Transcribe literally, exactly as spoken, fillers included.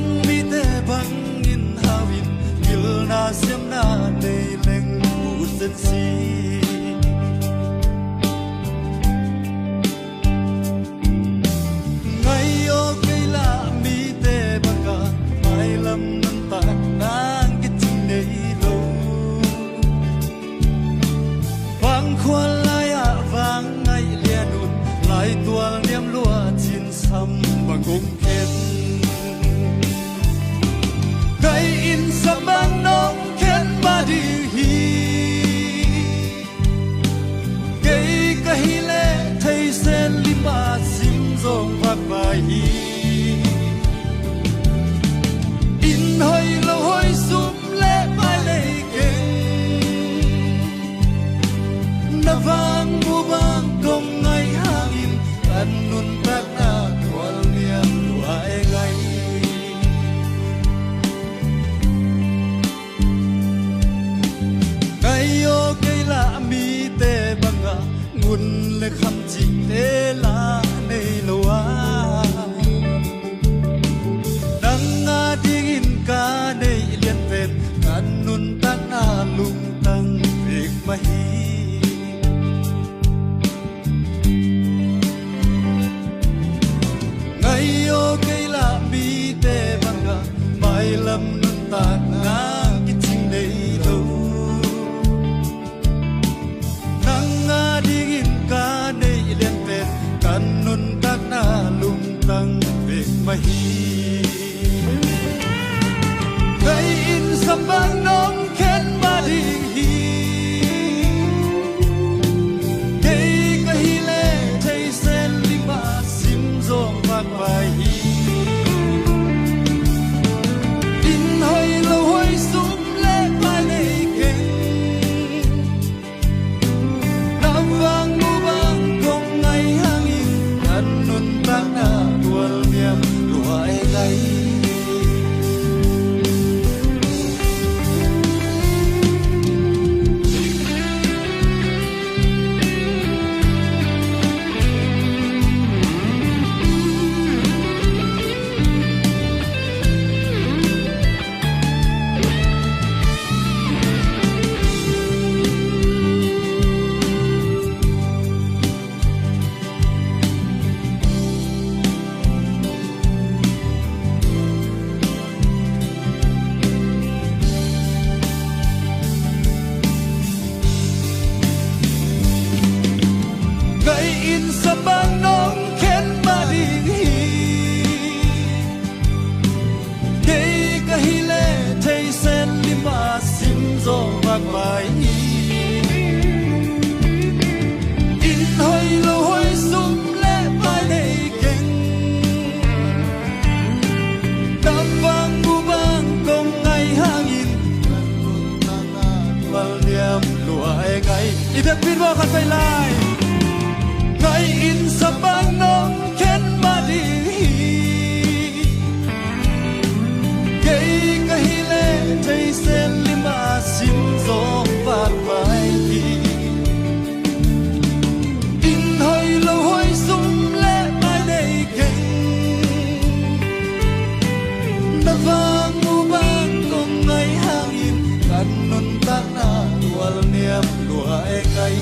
Mite bangin hau in, pilna siamna nei leng uh sen si. Ngai aw kei lah mite bangah mailam nuntak nang kicing nei lo. Vangkhual lai-ah vang ngaih lian un, laitual niam lua cin sam bang kong khen. Kei in sam bang nong khen mah ding hi. Kei ka hi leh theisen lim a sim zong vak pai hi. Inn hoih lo hoih sum le pai nei keng. Na vang mu bang kong ngaih hangin, kan nuntakna tual niam lua e ngai. Ngai aw kei lah mite bangah ngun le kham cihte lah nei lo a, nang a dingin ka neih lian pen kan nuntakna lungtang pek mah hi. Ngai aw kei lah mite bangah mailam nuntakna kicing nei lo. Nang a dingin ka neih lian pen kan nuntakna lungtang pek mah hi. Kei in sam bang nong khen mah ding hi. Kei ka hi leh theisen lim a sim zong vak pai hi. Inn hoih lo hoih sum le pai nei keng. Na vang mu bang kong ngaih hangin, kan nuntakna tual niam lua e ngai. Kei in sam bang nong khen mah ding hi. Kei ka hi leh theisen lim a sim zong vak pai hi. Inn hoih lo hoih sum le pai nei keng. Ka vang mu bang kong ngaih hangin, tual niam lua e ngai. I biakpiin mawh khat vei lai. Ngai in sam bang nong khen mah ding hi. Kei ka hi leh theisen lim a sim zong vak pai hi. Inn hoih lo hoih sum le pai nei keng. Na vang mu bang kong ngaih hangin, kan nuntakna tual niam lua e ngai.